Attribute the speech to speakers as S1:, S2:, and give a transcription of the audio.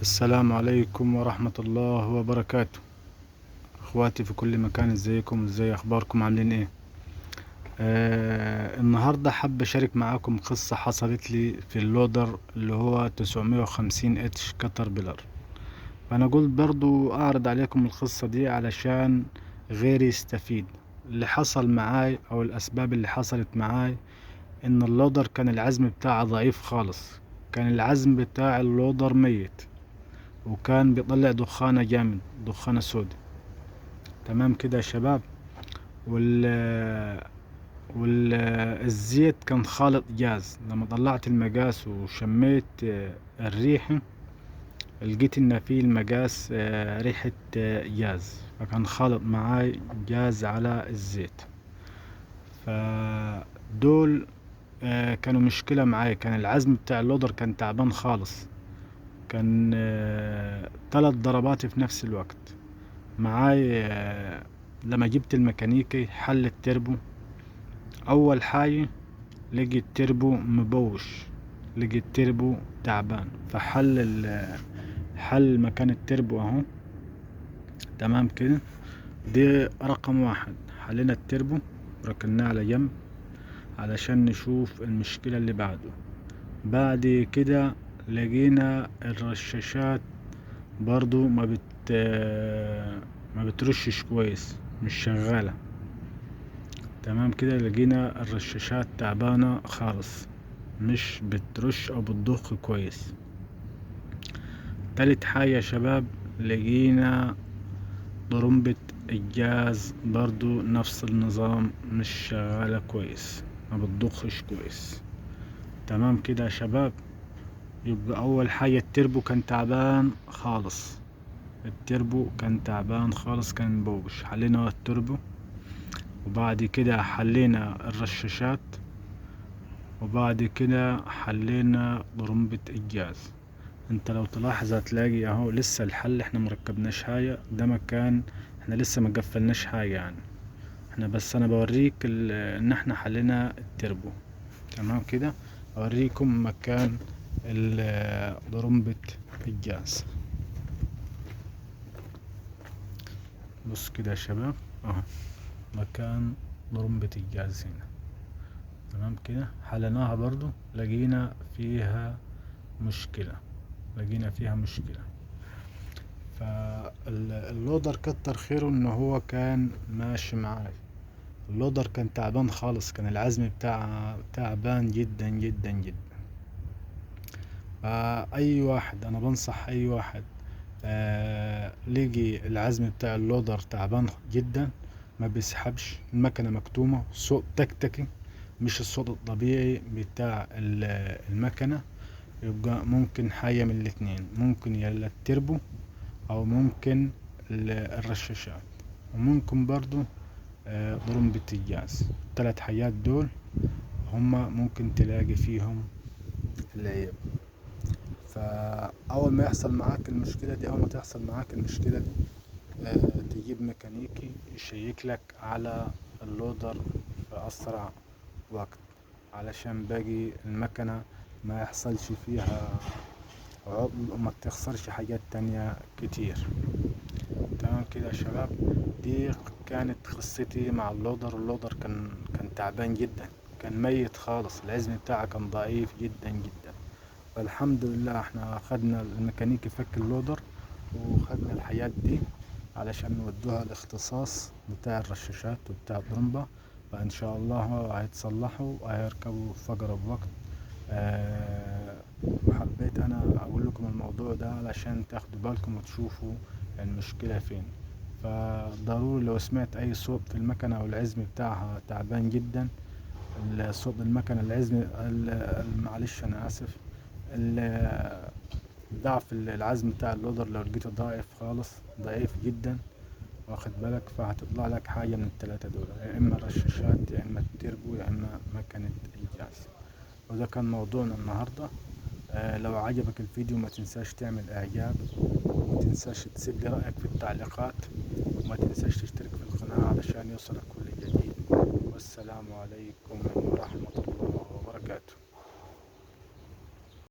S1: السلام عليكم ورحمة الله وبركاته. اخواتي في كل مكان، ازيكم؟ ازاي اخباركم؟ عاملين ايه؟ النهاردة حاب اشارك معاكم قصة حصلت لي في اللودر اللي هو 950 H كاتربيلر. فانا قلت برضو اعرض عليكم القصة دي علشان غيري يستفيد. اللي حصل معاي او الاسباب اللي حصلت معاي ان اللودر كان العزم بتاعه ضعيف خالص، كان العزم بتاع اللودر ميت، وكان بيطلع دخانة جامد، دخانة سودة. تمام كده يا شباب. والزيت كان خالط جاز. لما طلعت المقاس وشميت الريحة لقيت ان في المقاس ريحة جاز، فكان خالط معاي جاز على الزيت. فدول كانوا مشكلة معاي. كان العزم بتاع اللودر كان تعبان خالص، كان 3 ضربات في نفس الوقت معاي. لما جبت الميكانيكي حل التربو، اول حاجة لقي التربو مبوش، لقي التربو تعبان، فحل حل مكان التربو اهو. تمام كده، دي رقم 1. حلينا التربو وركناه على جنب علشان نشوف المشكلة اللي بعده. بعد كده لقينا الرشاشات برضو ما بترشش كويس، مش شغالة. تمام كده، لقينا الرشاشات تعبانة خالص، مش بترش او بتضخ كويس. تالت حاجة يا شباب، لقينا طرمبة الجاز برضو نفس النظام، مش شغالة كويس، ما بتضخش كويس. تمام كده يا شباب. يبقى اول حاجة التربو كان تعبان خالص، التربو كان تعبان خالص، كان مبوش. حلينا التربو، وبعد كده حلينا الرشاشات، وبعد كده حلينا طرمبة الجاز. انت لو تلاحظ هتلاقي اهو لسه الحل، احنا مركبناش حاجة، ده مكان احنا لسه ما قفلناش حاجة يعني، احنا بس انا بوريك ان احنا حلينا التربو. تمام كده، اوريكم مكان طرمبة الجاز. بص كده يا شباب، اهو مكان طرمبة الجاز هنا. تمام كده، حليناها برضو، لقينا فيها مشكلة، لقينا فيها مشكلة. فاللودر كتر خيره ان هو كان ماشي معاي. اللودر كان تعبان خالص، كان العزم بتاعه تعبان جدا جدا جدا. فأي واحد، أنا بنصح أي واحد لقي العزم بتاع اللودر تعبان جدا، ما بيسحبش، المكنة مكتومة، صوت تكتكي مش الصوت الطبيعي بتاع المكنة، يبقى ممكن حاجة من الاتنين، ممكن يا التربو أو ممكن الرشاشات، وممكن برضو طرمبة الجاز. التلات حاجات دول هما ممكن تلاقي فيهم العيب. فأول ما يحصل معاك المشكلة دي، أول ما تحصل معاك المشكلة دي، تجيب ميكانيكي يشيك لك على اللودر في أسرع وقت، علشان باقي المكنة ما يحصلش فيها عطل وما تخسرش حاجات تانية كتير. تمام كده يا شباب، دي كانت قصتي مع اللودر. اللودر كان تعبان جدا، كان ميت خالص، العزم بتاعه كان ضعيف جدا جدا. فالحمد لله احنا خدنا الميكانيكي فك اللودر، وخدنا الحاجات دي علشان نودوها الاختصاص بتاع الرشاشات وبتاع الطرمبة، فان شاء الله هيتصلحوا وهيركبوا في اقرب وقت. وحبيت انا اقول لكم الموضوع ده علشان تاخدوا بالكم وتشوفوا المشكلة فين. فضروري لو سمعت اي صوت في المكنة او العزم بتاعها تعبان جدا، الصوت المكنة العزم معلش انا اسف، ضعف العزم بتاع اللودر لو لقيته ضعيف خالص، ضعيف جدا، واخد بالك، فهتطلع لك حاجة من التلاتة دول، يا اما الرشاشات يا اما التربو يا اما مكنة الجاز. وده كان موضوعنا النهاردة. لو عجبك الفيديو ما تنساش تعمل اعجاب، وما تنساش تسيب لي رأيك في التعليقات، وما تنساش تشترك في القناة علشان يوصلك كل جديد. والسلام عليكم ورحمة الله وبركاته.